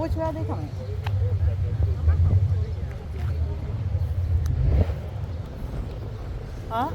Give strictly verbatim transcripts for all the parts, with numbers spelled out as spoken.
Which way are they coming? Huh?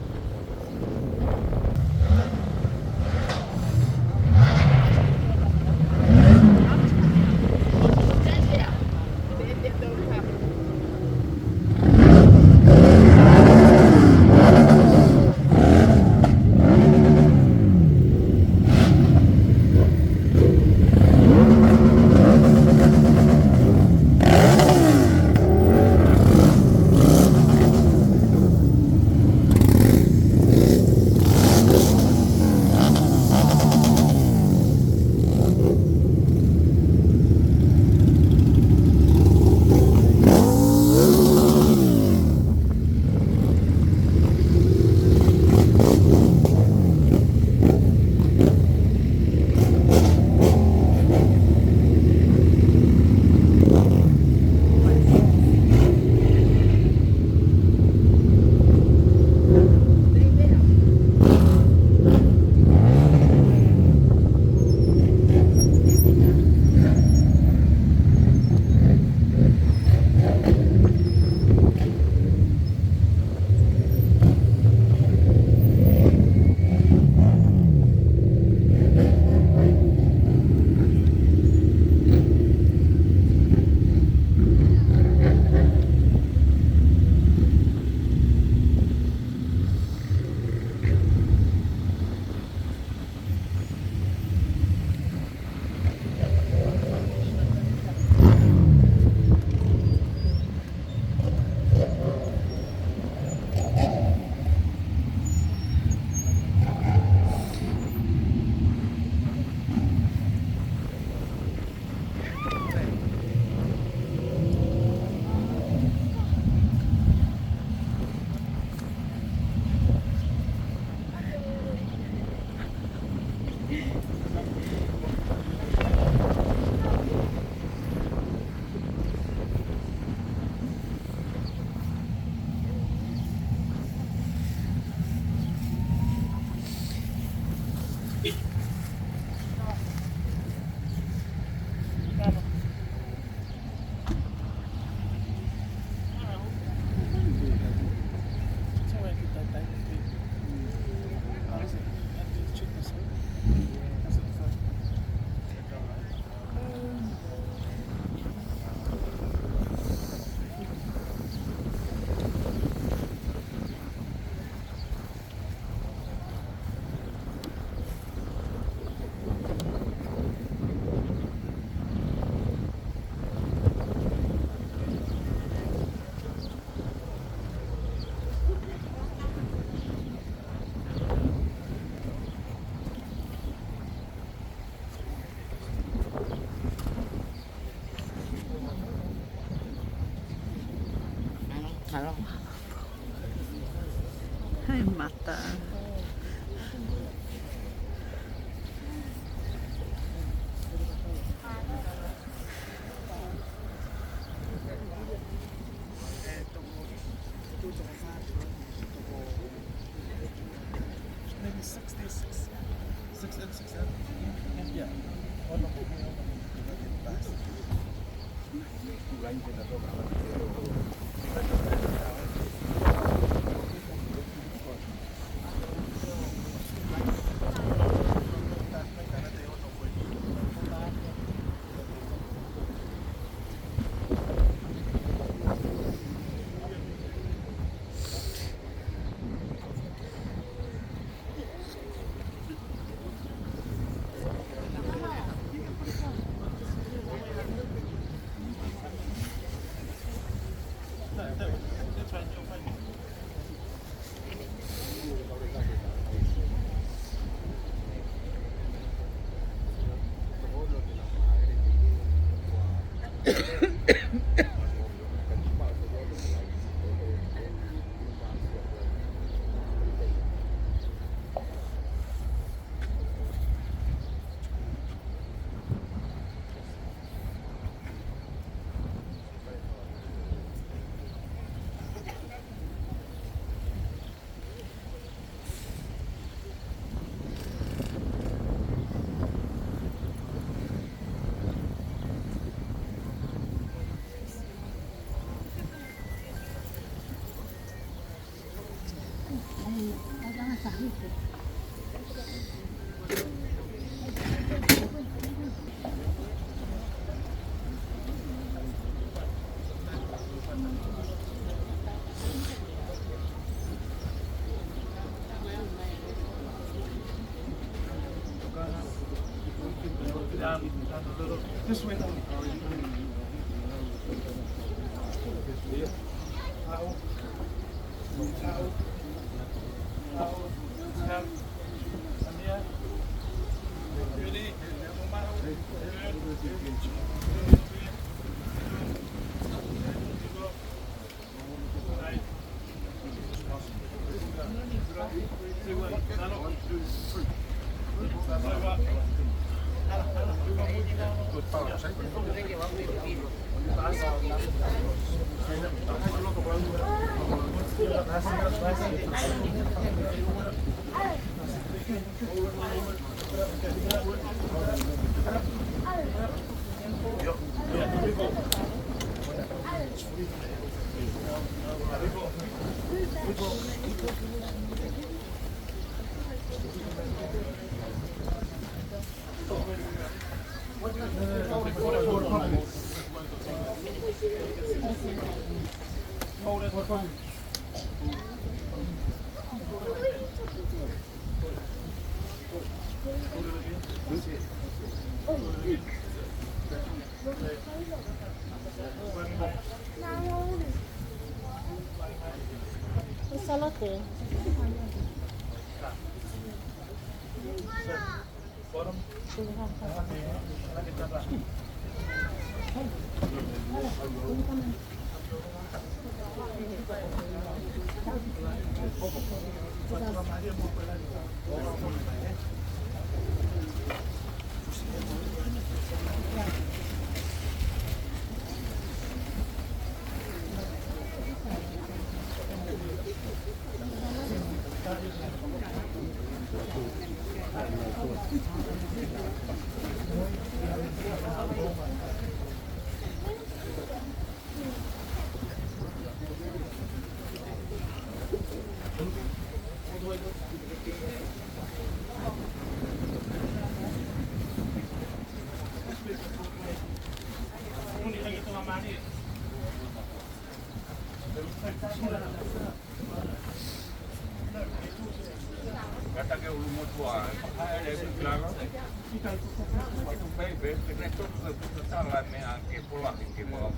Hai mata. Maybe sixty-six. Six and six, yeah. Yeah. This way. Salate. Ngata ke ʻulumotuʻa, e papa e le klaro. Pe, pe, pe, ne toku ke puta tala me a ke pola ke ke pola.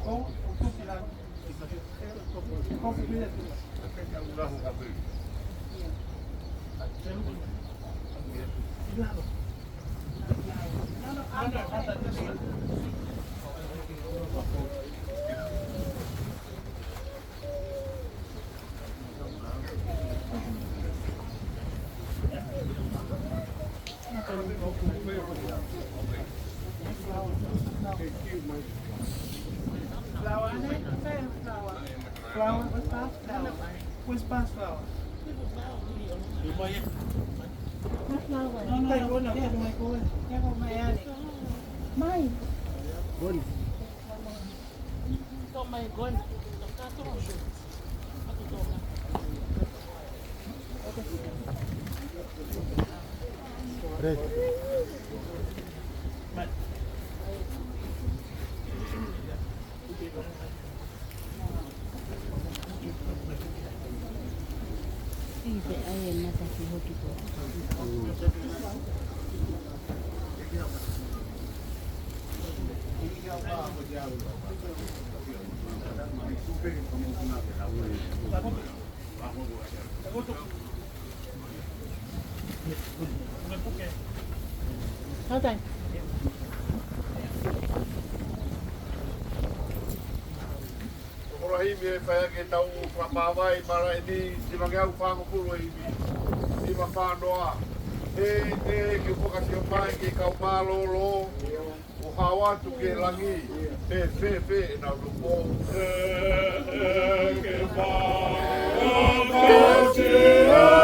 Flower, flower. Flower. Where's past flower? No flower. No, no, no. Mai. Tokolahi me fai ke tau fakapāvai mala eni, simangeau fāngofulu ʻe ivi, nima fā noa. ʻE, ʻe, ke fokasi o mai ke kau mālōlō, ʻo hao atu ki langi, pe fēfē ʻenau tupu. ʻE, ʻe, ke fā, ke fā,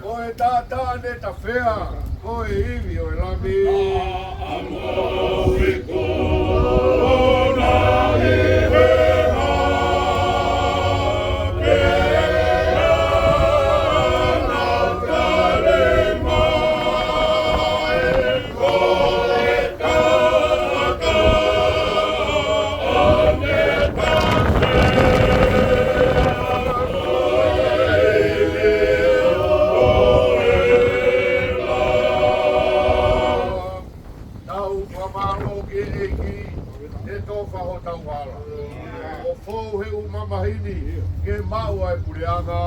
Ko e taʻataʻa ne tafea, ko e ivi ʻo e Lami. Tau fakamālō ki he ʻEiki, he tofa hotau hala. ʻO fou he ʻū mamahi ni, ke maʻu ʻa e puleʻanga.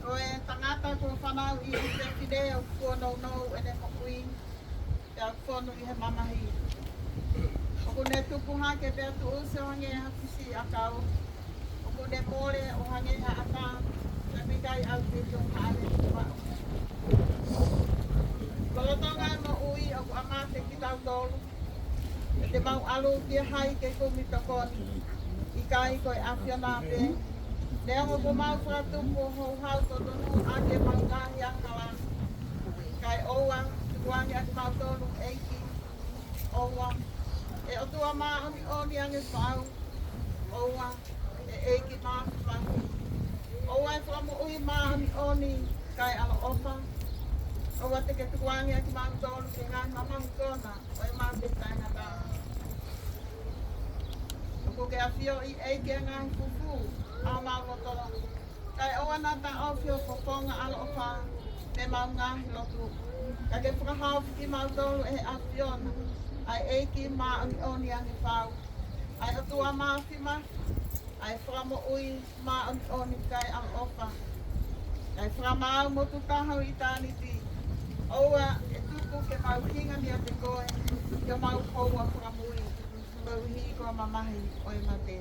Ko e tangata kuo fanauʻi ʻi he fefine ʻoku nounou ʻene moʻui, pea fonu ʻi he mamahi. ʻOku ne tupu hake pea tuʻusi ʻo hangē ha fisiʻi ʻakau. ʻOku ne mole ʻo hangē ha ʻata, pea ʻikai ʻaupito ha ʻave tuʻa. Lolotonga e moʻui ʻoku ʻamate kitautolu. Te mau ʻalu ki he hā ke kumi tokoni? ʻIkai ko e ʻAfiona pē? Neongo kuo mau fakatupu ʻo houhau totonu ʻaki ʻemau ngaahi angahala. Kae ʻoua, tukuange ʻa kimautolu ʻEiki. ʻOua, ʻe ʻOtua māʻoniʻoni ange fau. ʻOua, ʻe ʻEiki māfimafi. ʻOua ʻe fakamoʻui māʻoniʻoni kae ʻaloʻofa. ʻOua te ke tukuange ʻa kimautolu ki he ngaahi mamahi kona ʻo ʻemau taʻengata. ʻOku ke ʻafioʻi ʻEiki ʻa e ngaahi fufū ʻa homau loto. Kae ʻoua naʻa taʻofi ho fofonga ʻaloʻofa mei heʻemau ngaahi lotu. Ka ke fakahaofi kimautolu ʻe he ʻAfiona, ʻa e ʻEiki māʻoniʻoni ange fau, ʻa e ʻOtua māfimafi, ʻa e Fakamoʻui māʻoniʻoni kae ʻaloʻofa, ʻa e Fakamaau motu taha ʻo ʻitāniti. ʻOua ʻe tuku ke mau hinga meiate koe, ke mau houa fakamui, koeʻuhi ko e mamahi ʻo e mate.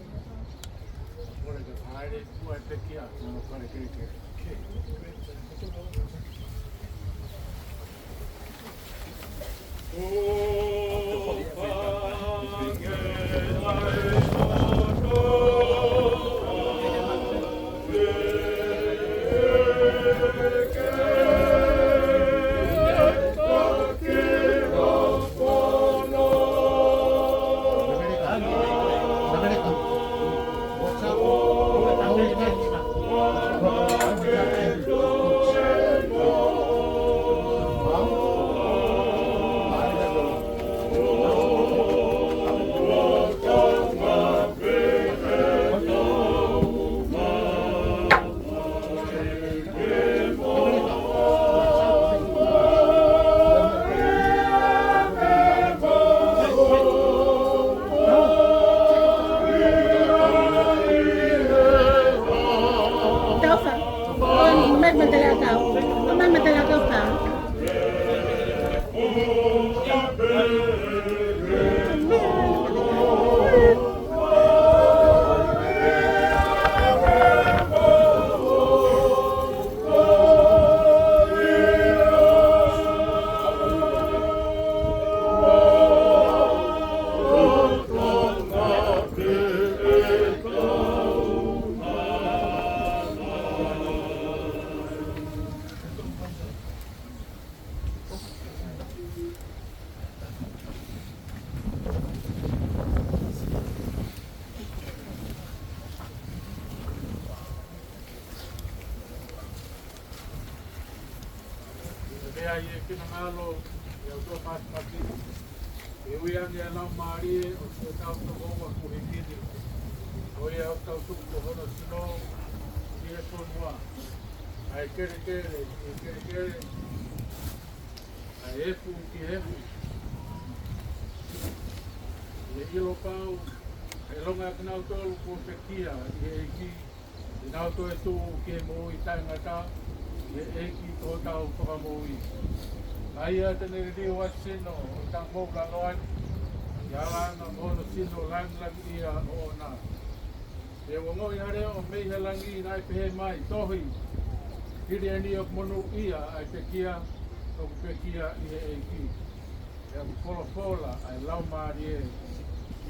Tofa. Mai matele ʻakau. Mai matele ʻakau. Pea ʻi he finangalo ʻo e ʻOtua Māfimafi, ʻe ui ange ʻa e Laumālie ʻo Sihotau Tokoua kuo hiki ni, ko ia ʻoku tau tuku ko hono sino ʻi he fonua, ʻa e kelekele ki he kelekele, ʻa e efu ki he efu, ʻi he ʻilo pau, ʻIlonga ʻa kinautolu kuo pekia ʻi he ʻEiki, te nau toe tuʻu ki he moʻui taʻengata ʻi he ʻEiki ko hotau Fakamoʻui. ʻA ia te ne liliu ʻa e sino ʻo e tangata moʻulaloa, ʻi he ʻalanga mo hono sino langilangiʻia ʻoʻona. He ʻoku ongoʻi ha leʻo mei he langi naʻe pehē mai, Tohi, hili eni ʻoku monūʻia ʻa e pekia ʻoku pekia ʻi he ʻEiki. Pea ʻoku folofola ʻa e Laumālie,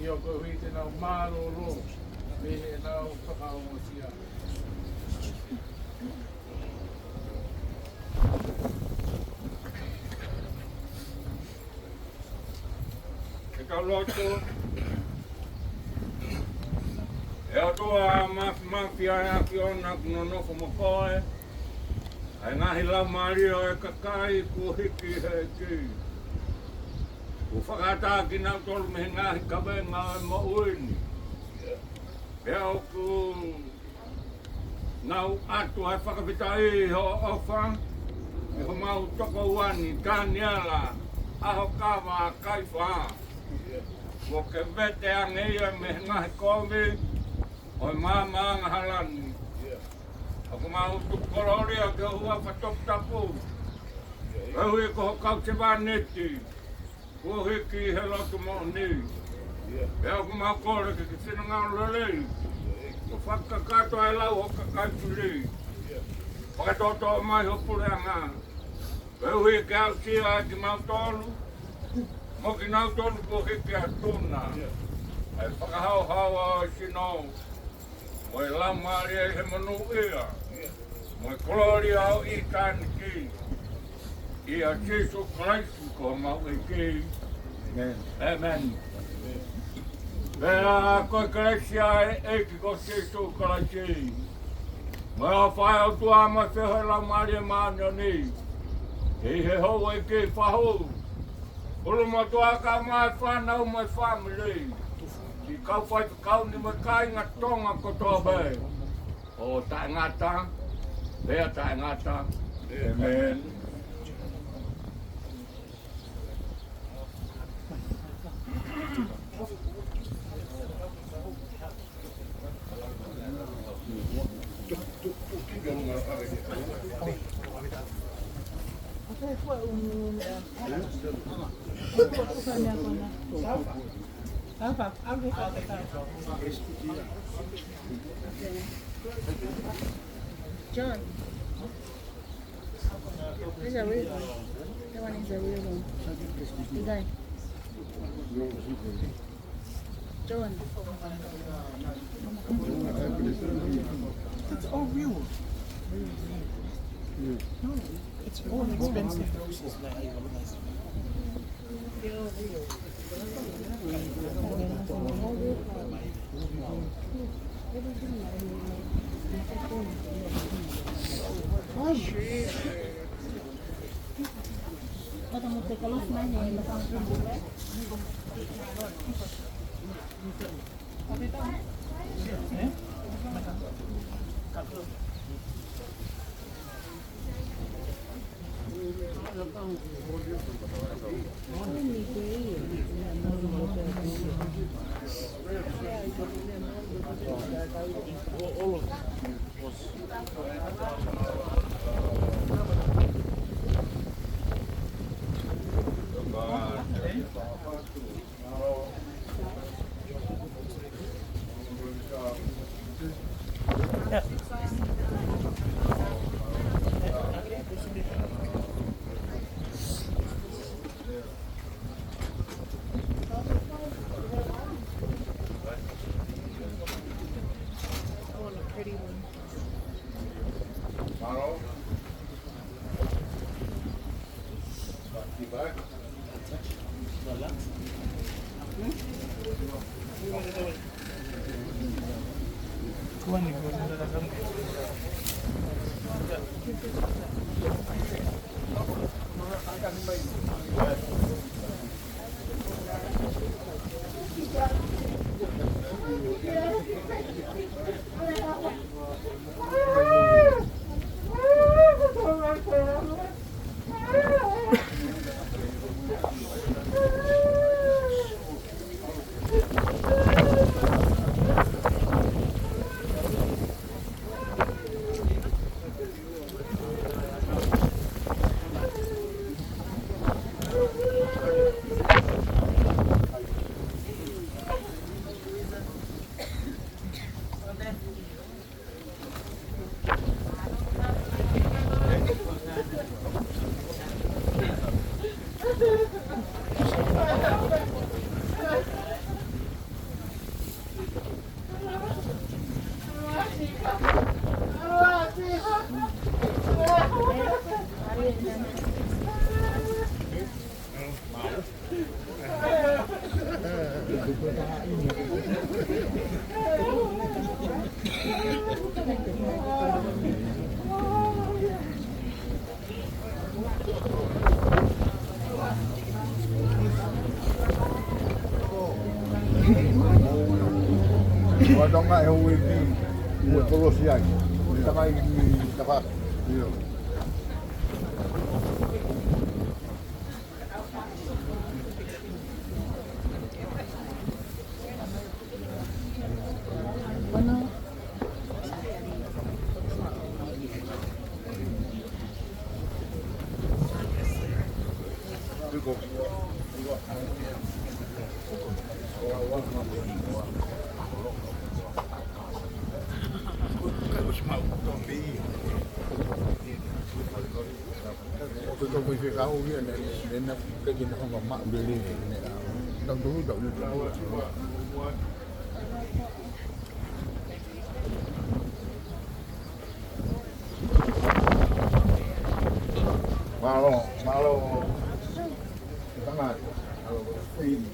ʻio, koeʻuhi ke nau mālōlō mei heʻenau fakaongosia. Ke tau lotu. ʻE ʻOtua Māfimafi ʻa e ʻAfiona, ʻoku nonofo mo koe ʻa e ngaahi laumālie ʻo e kakai kuo hiki ʻe he ʻEiki, kuo fakaʻatā kinautolu mei he ngaahi kavenga ʻo e moʻui ni. Pea ʻoku nau ʻatu ʻa e fakafetaʻi ʻi hoʻo ʻofa ki homau tokoua ni, Taniela ʻAhokava Kaifa, kuo ke vete ange ia mei he ngaahi kovi ʻo e maama angahala ni. ʻOku mau tuku kolōlia ki ho huafa toputapu, koeʻuhi ko ho kau sevāniti kuo hiki ʻi he lotu moʻoni. Pea ʻoku mau kole ke ke finangalo lelei, ʻo fakakakato ʻa e lau ʻo e kakai fili, fakatoʻotoʻo mai ho puleʻanga, koeʻuhi ke aʻusia ʻa kimautolu mo kinautolu kuo hiki atu na, ʻa e fakahaohaoa ʻo e sino mo e laumālie ʻi he monūʻia mo e kolōlia ʻo ʻitāniti, ʻia Sīsū Kalaisi ko homau ʻEiki. ʻĒmeni. ʻĒmeni. Pea ko e kelesi ʻa e ʻEiki ko Sīsū Kalaisi, mo e ʻofa ʻa e ʻOtua, mo e feohi ʻa e Laumālie Māʻoniʻoni, ke ʻi he houʻeiki, fahu, ʻulumotuʻa, kae ʻumaʻā e fānau mo e fāmili, ki he kau faifekau ni mo e kāinga Tonga kotoa pē, ʻo taʻengata pea taʻengata. ʻĒmeni. John. There's a real one. That one is a real one. You guys. John. It's all real. No, it's all expensive roses that I organized. I want a pretty one. Ua tonga e houʻeiki. Ua kolosi ai. Takai ki takai. Io. Ko e toko i fekau ia ne, ne, ne, ne, ke kina honga maʻu lele, ne, a, tau tau tau. Mālō, mālō. Tangata, mālō.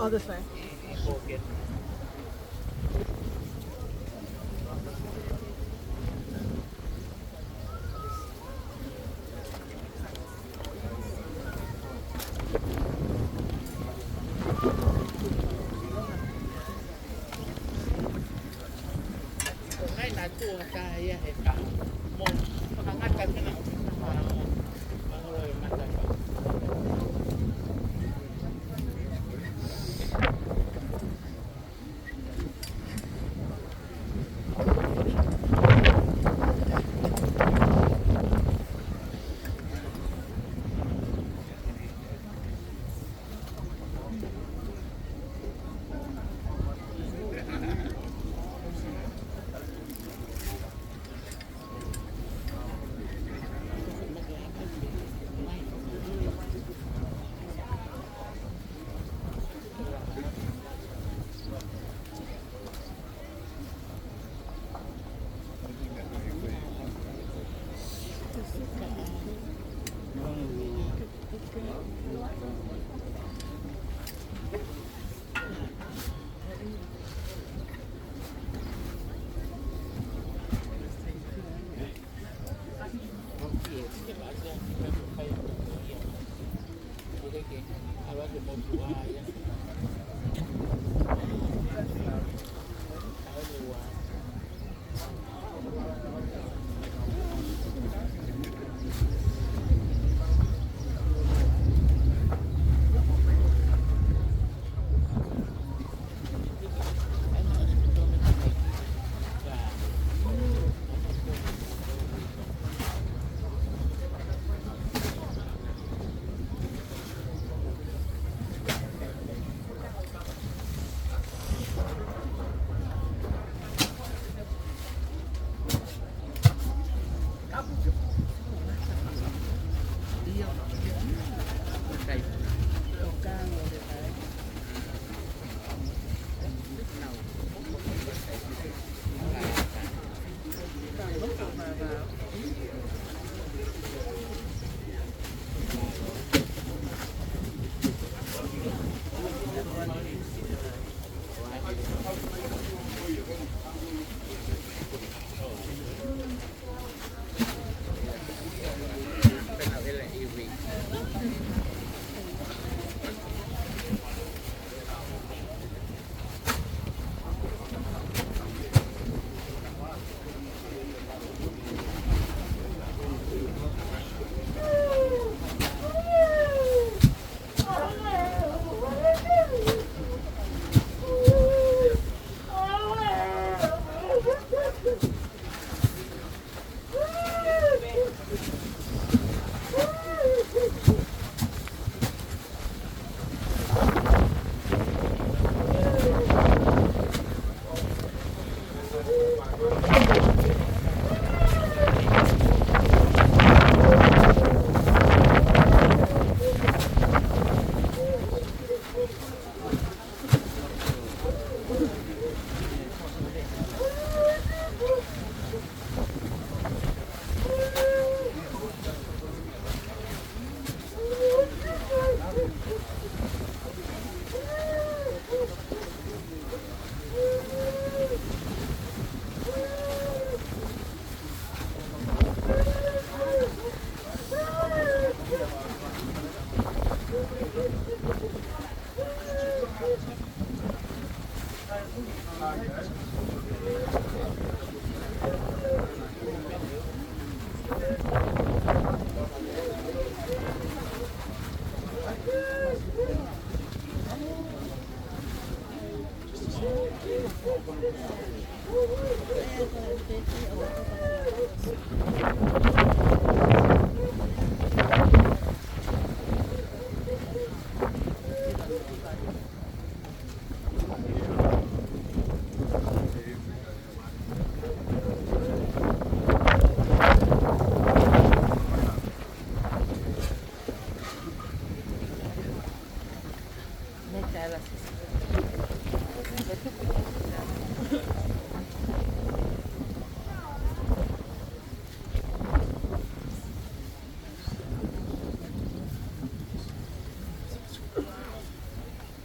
Oh, this way.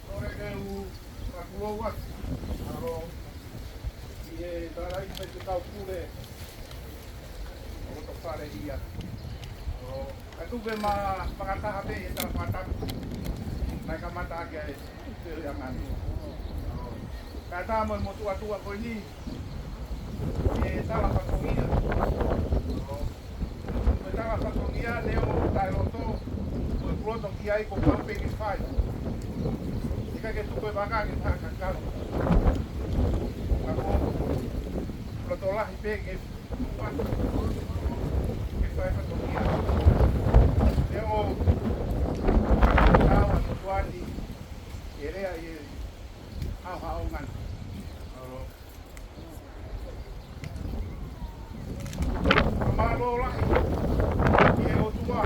Ko e keu makulou atu. Alo. ʻI he tarai pe te kau pule. ʻO to fale ia. ʻO. Ka tupe ma, ma ka taha pe e tala fakatapu. Mai ka mata ake ai. Te o ia ngani. Ka tā mo e motuʻa tuʻa ko eni. E tala fatongia. Ko e tala fatongia ne o taʻeloto, ko e puloto ki ai ko pau pē ke fai. ʻIkai ke tuku e vaka ke fakakau. Ka ko e puloto lahi pē ke fai. Ke fai fatongia. Ne o tau a motuani. E lea i e haohaonga ni. Fakamālō lahi ki he ʻOtua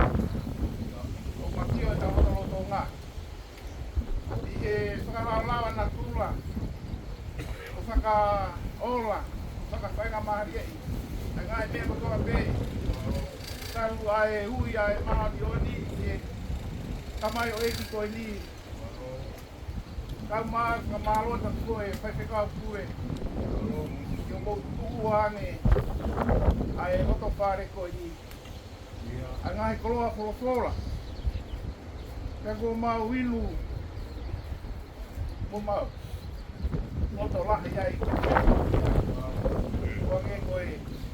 ʻoku mafio ʻetau lotolotonga. ʻI he fakalaolao ʻa natula, ʻo fakaola, fakafaingamālieʻi ʻa e ngaahi meʻa kotoa pē. Talu ʻa e ui ʻa e māʻoniʻoni ʻi he tamaioʻeiki ko eni. Kau mai, fakamālō atu ko e faifekau pule. ʻI hoʻomou tuku ange ʻa e loto fale ko eni. ʻA e ngaahi koloa folofola. Pea kuo mau inu, kuo mau loto lahi ai. Kuo ange ko e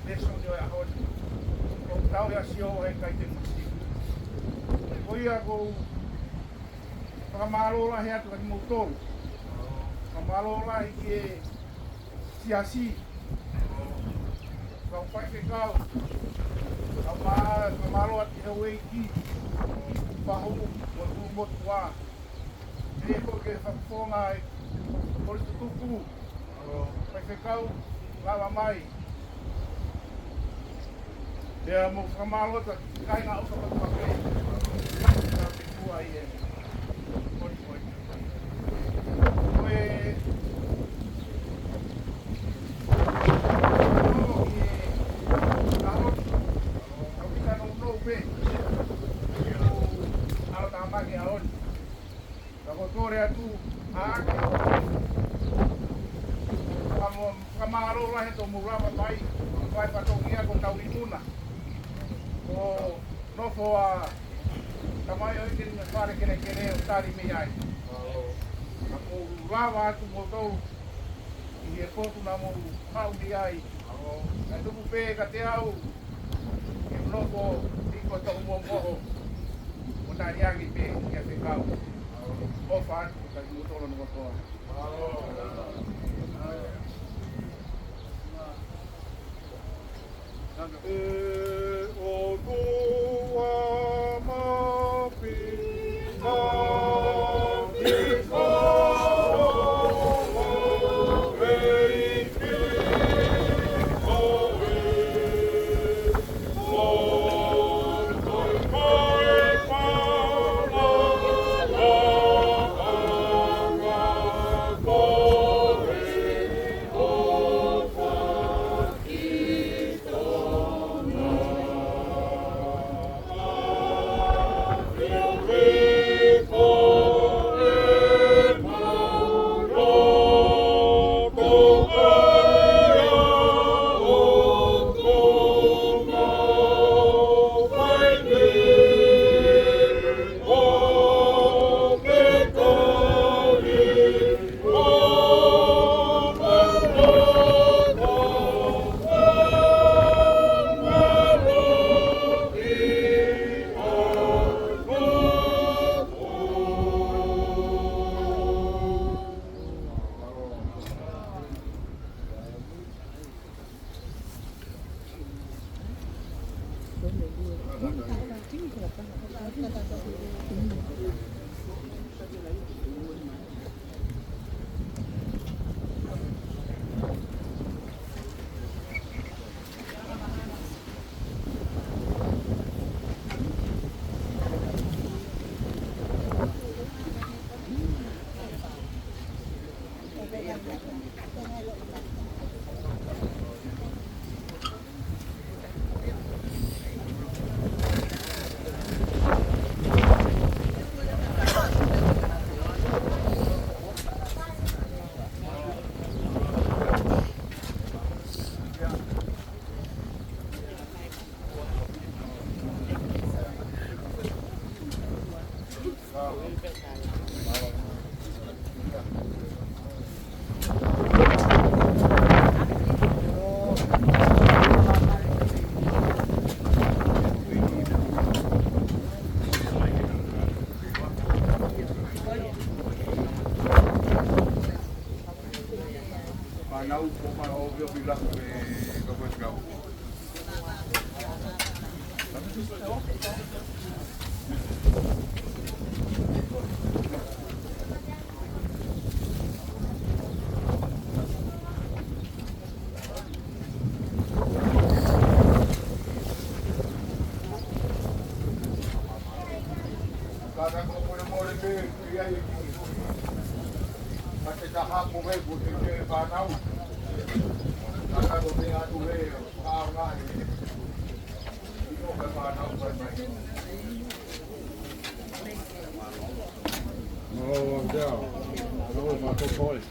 lēsoni ʻo e ʻaho ni. Ko e tau ia sio ai kai te masi. Ko ia ʻoku ou fakamālō lahi atu kiate kimoutolu. Fakamālō lahi ki he siasi. Kau faifekau. Kau mā-, fakamālō atu ki he houʻeiki. Pahu, mo e motuʻa. Pea ko e fakafofonga ʻa e kolisi tutuku. Faifekau, lava mai. Pea mo fakamālō atu ki he kāinga ʻofa kotoa pē. Ka pe tua i e. Koli, koli. Ko e, ko e, ka kita no no pe. Alo tamake aon. Ka ko e kole atu, ʻa ake. Ka mo, fakamālō lahi ʻetau mou lava mai, mai fatongia ko tau i muna. Ko nofo ʻa tamaioʻeiki ni fale kelekele ʻo tali mei ai. Ka mou lava atu mo tau, ʻi he potu naʻa mou haʻu mei ai. Ka tuku pē kiate au, ke nofo, ʻi ko tau mo moho. Mo tali ange pē, kia fekau. ʻOfa atu, ka ki mou tolo no kotoa. Oh, yeah. That was my good boy.